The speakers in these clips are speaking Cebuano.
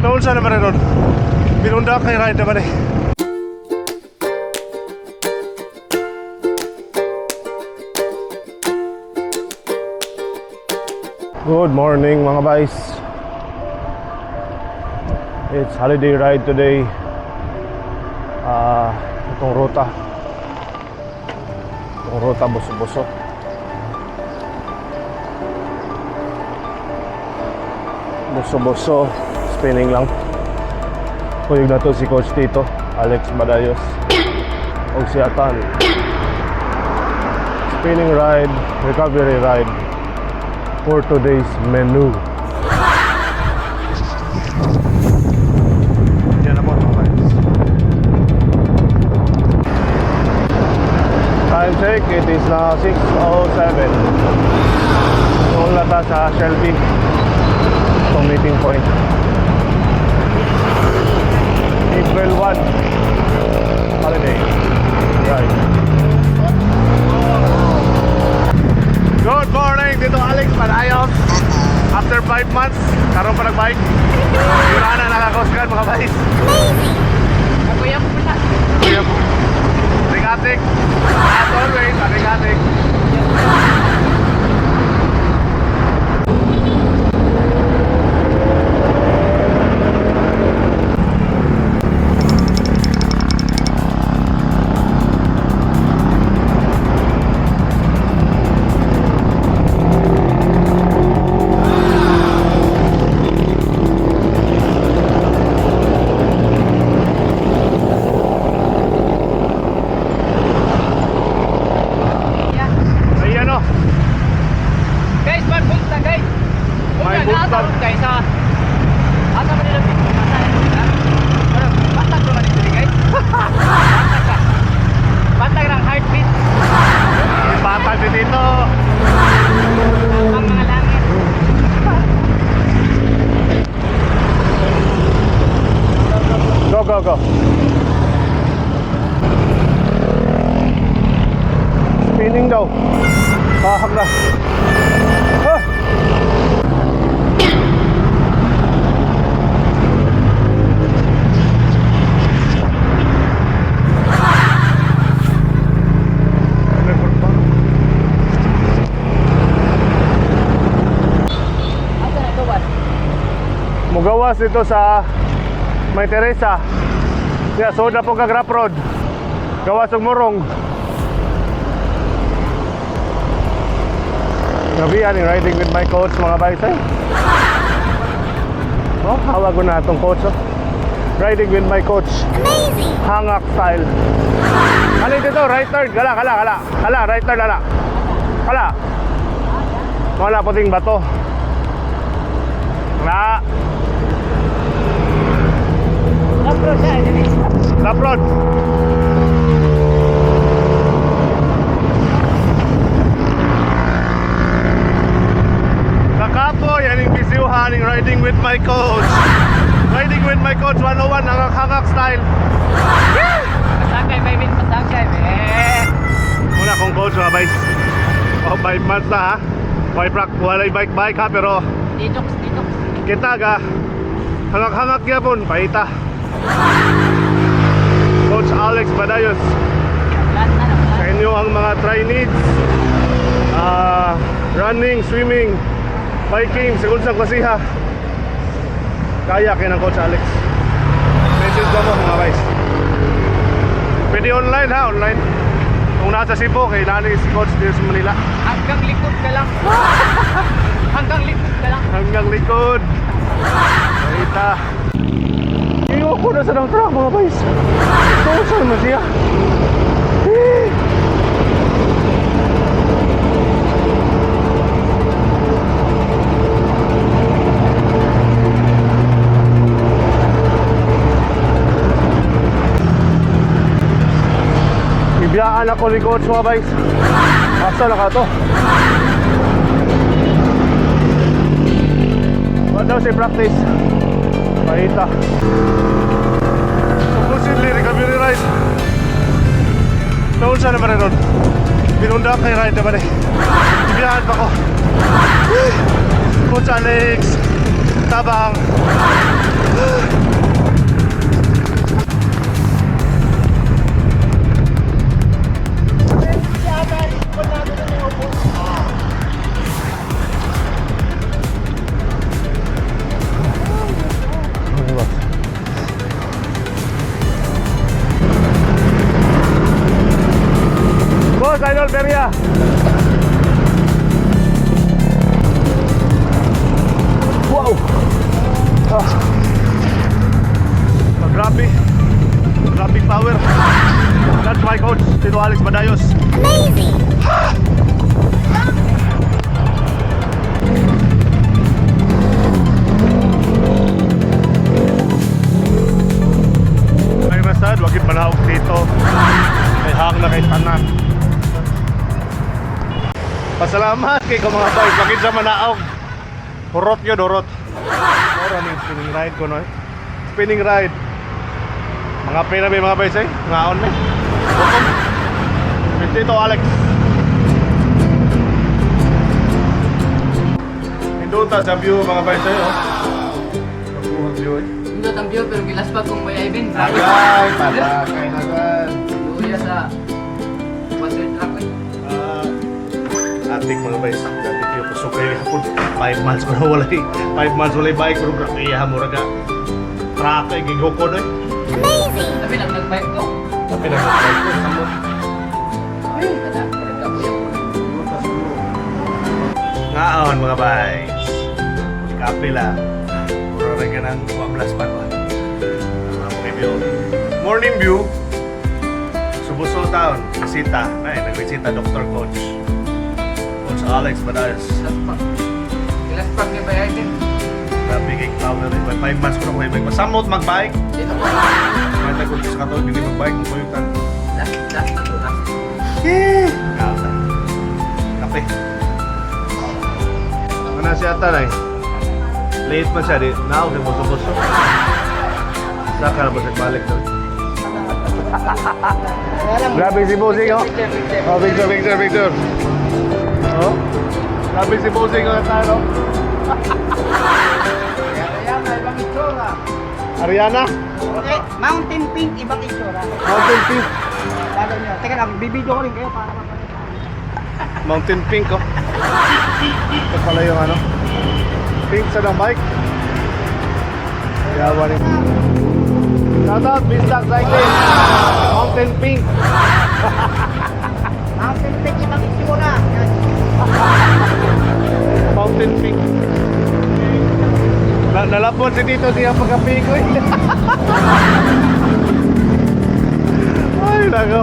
Naunsa naman rin ron. Binunda kay ride naman eh. Good morning, mga guys. It's holiday ride today. Ah, itong ruta. Itong ruta, buso-buso. Buso-buso, spinning lang. Kuyog na to si Coach Tito, Alex Badayos. O si Atan. Spinning ride, recovery ride for today's menu. Yan na po, mga guys. Time check, it is now 6:07. Noon na ta sa Shelby. Itong meeting point. April 1. Holiday. Right. Good morning! Dito Alex Padayos. After 5 months, karon pa nagbike. Wala na nakakosgan, mga guys. Kuya ko pala. Kuya po. Atik-atik. As always, atik-atik. Yeah. Ay ano, Guys, man punta guys. May Una, punta. nasa guys ha. Asa man nila pito asa na sila. Pero batag naman ito guys. Batag ka. Batag ng heartbeat. Ipatag din dito. Ang mga langit. Go, go, go. Spinning daw. Kahak na. Ah! Asa na gawas? Mugawas dito sa May Teresa. Ya, so na po ka Grab Road. Gawas og Morong. Grabe yan, riding with my coach, mga guys eh. Oh, hawag ko na itong coach. Oh. Riding with my coach. Amazing! Hangak style. Ano dito? Right turn. Kala, kala, kala. Kala, right turn, kala. Kala. Wala puting bato. Wala. Upload siya dili. Upload. Kakapo, yan yung bisiuhan, yung riding with my coach. Riding with my coach 101, hangak-hangak style. Pasakay may min pasakay eh. Wala akong coach, mga guys. Oh, 5 months na ha. Walay walay bike-bike ha, pero Detox, detox. kita ga. Hangak-hangak yapon, paita. Coach Alex Badayos. Lahat na na. Sa inyo ang mga try needs, ah, running, swimming, biking, segun sa klasiha. Kaya kay ng Coach Alex. Message ko mo, mga guys. Pwede online ha, online. Kung nasa Cebu, kay nani si Coach dito sa Manila. Hanggang likod ka lang. Hanggang likod ka lang. Hanggang likod. Kita. Iwan ko na sa ng truck, mga guys. Ito saan naman siya? Eh. Ibiyaan ako ni Coach, mga guys. Asa na ka to? What daw si practice? Pakita. Supposedly, recovery ride. Taon siya naman rin. Binunda kay ride naman eh. Ibiyahan pa ko. Coach Alex. Tabang. perya. Wow! Ah. Grabe. Grabe power. That's my coach, Tito Alex Badayos. Amazing! Ay rasad, wag panaog dito. May hang na kay tanan. Pasalamat kay ko mga boys, bakit sa manaog? Hurot yun, hurot. Mura ni spinning ride ko no. Eh. Spinning ride. Mga pera may mga boys eh. Ngaon may. Welcome. With Tito Alex. Hinduta sa view mga boys eh. Oh. Makuha view eh. Hindi ang view pero gilaspa kong may Ivan. Agay, palakay nagan. Luya sa water truck eh. Ah, atik mga guys, grabe kayo kusog kayo hapon. 5 months ko na walay. 5 months walay bike pero grabe iya mo raga. Truck ay gigukod oy. Amazing! Sabi lang nagbike ko. Tapi na bike ko samot. Ay, kada nagkabuya ko. Ngaon mga guys. Kape lang. Puro ra ka ng wablas pa ko. Ang mga view. Morning view. Subuso town, bisita. Ay, nagbisita Dr. Coach. Coach Alex Badayos. Gilaspa. Gilaspa ni Bay Ivan. Grabe kay power eh. By 5 months ko na kuya bike. Pasamot magbike. Dito ko. Kahit ako sa katawag, hindi magbike. Kung kuya tan. Last, last na to, last. Eh! Kape. Kape. Ano siya ata eh? Late man siya di. Now, di buso-buso. Saka na ba siya balik doon? Grabe si Bossing oh. Oh, picture, picture, picture. Oh. Grabe si Bossing oh, tayo. Kaya may ibang itsura. Ariana, Eh, Mountain Pink, ibang itsura. Mountain Pink. Lalo nyo. Teka lang, bibidyo ko rin kayo para mapanood. Mountain Pink oh. Ito pala yung ano. Pink sa ng bike. Yawa rin. Shout out, Bisdak Cycling. Mountain Pink. Mountain Pink, ibang itsura. Yan. Mountain Pink. Nalapon si Tito siya pagka-pink ko eh. Ay, nako.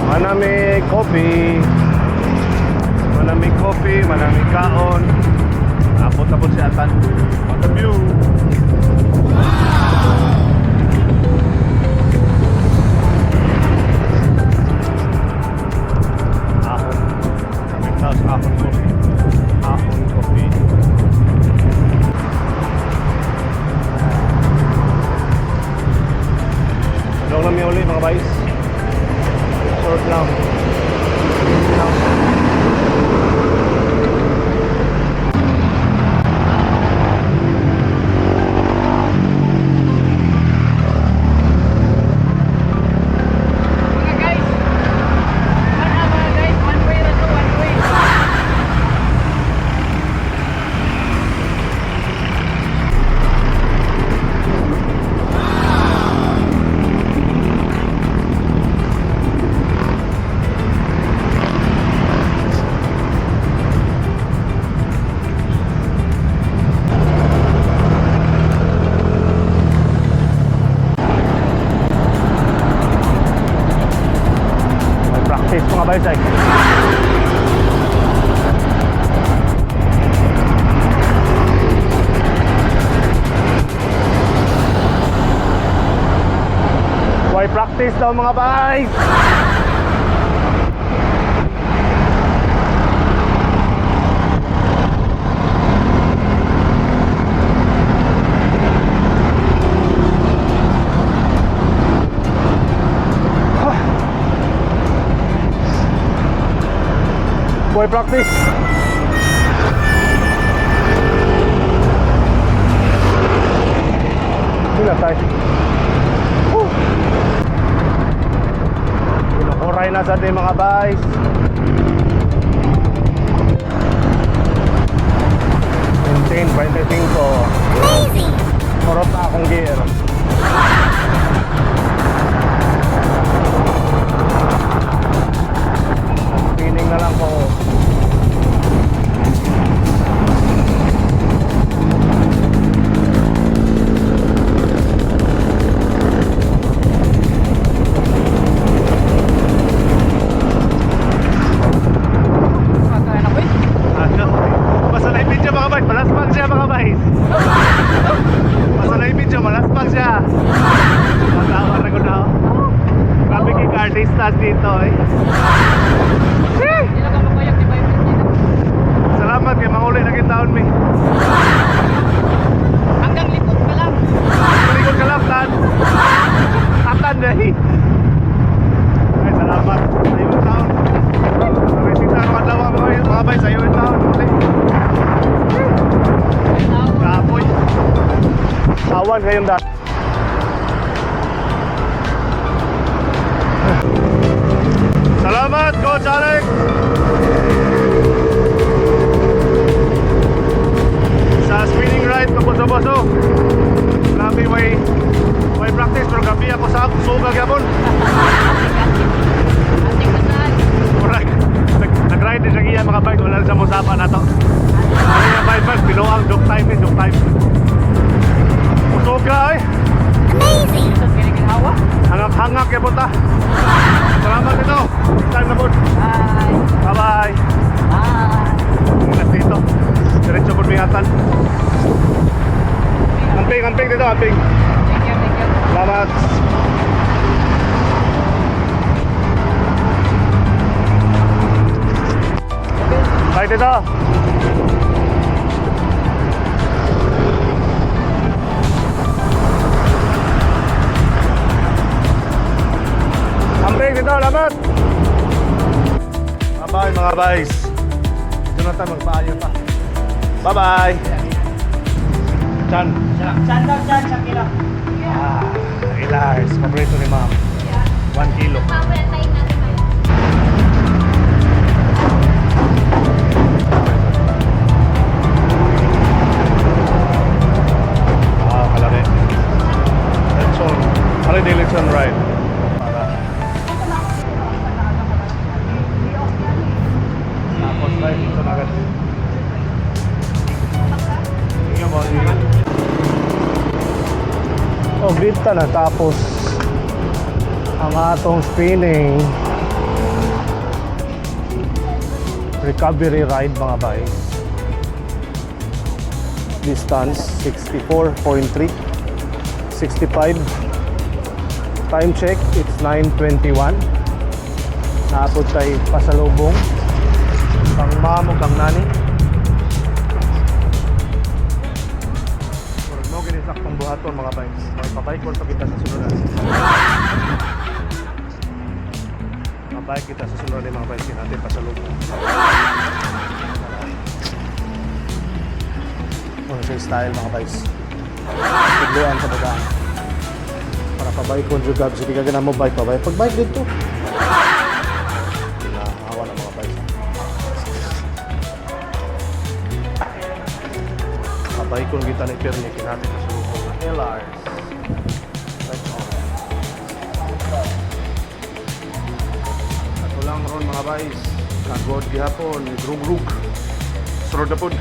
Manami coffee. Manami coffee, manami kaon. Abot-abot si Atan. What a view. Ahon. Kami taas ahon coffee. Ahon coffee. Long lang uli mga guys. Short lang. Lang. Mga guys. Ano mga guys, one way na to, one way. May practice mga guys ay. Why practice daw mga guys? Boy practice. Wala tayo. Woo! Kinukuray na sa ating mga guys. Maintain 45. Amazing! Kurot na akong gear. dito eh. Hindi lang ka mapayag, di ba yung dito? Salamat kay manguli na taon mi. Hanggang likod ka lang. Likod ka lang, tan. Atan dahil. Ay, salamat. Ayun taon. Resita ko adlaw mga bay sa iyo taon. Uli. Kapoy. Awan kayong da. Salamat, Coach Alex. Sa spinning ride, paboso-boso. Grabe, way practice pero gabi ako sa suga gyapon. Ating kasal. Murag nag-ride din siya giya mga bike, wala sa musapa na to. Ano yung bike bike, binuang joke time eh, joke time. Suga eh. Amazing! Ito, kinikinhawa. Hangak-hangak gyapon ta. Salamat ito. Next time na po. Bye. Bye-bye. Bye. Ingat dito. Diretso po mingatan. Amping, amping dito, amping. Thank you, thank you. Salamat. Bye dito. Amping dito, salamat. Bye-bye mga guys. Jonathan, magpaayo pa. Bye-bye. Chan. Chan daw, chan, isang kilo. Ah, Ilars, paborito ni ma'am. 1 kilo. Ah, kalaki. Lechon. Holiday lechon ride. Para. Tapos ride dito na agad. Tingnan mo, tingnan. Oh, dito na tapos ang atong spinning recovery ride, mga bay. Distance 64.3 65. Time check, it's 9:21. Naabot kay pasalubong kang mamo kang nani. Murag mo gini saktong buhaton, mga bay. Magpabike pa kita sa sunod. Mabike kita sa sunod ni mga bay, natin pasalubong. Ano siya style, mga bays. Tudloan sa bagaan. Para pabike kung juga, bisa di ka mo bike pabike. Pag bike dito. Nahawa ng mga bays. Pabike kung kita ni Pirni, kinatin sa sulubong ng LRs. Right on. Ato lang ron, mga bays. Kagod gihapon, grug-grug. Surod na po.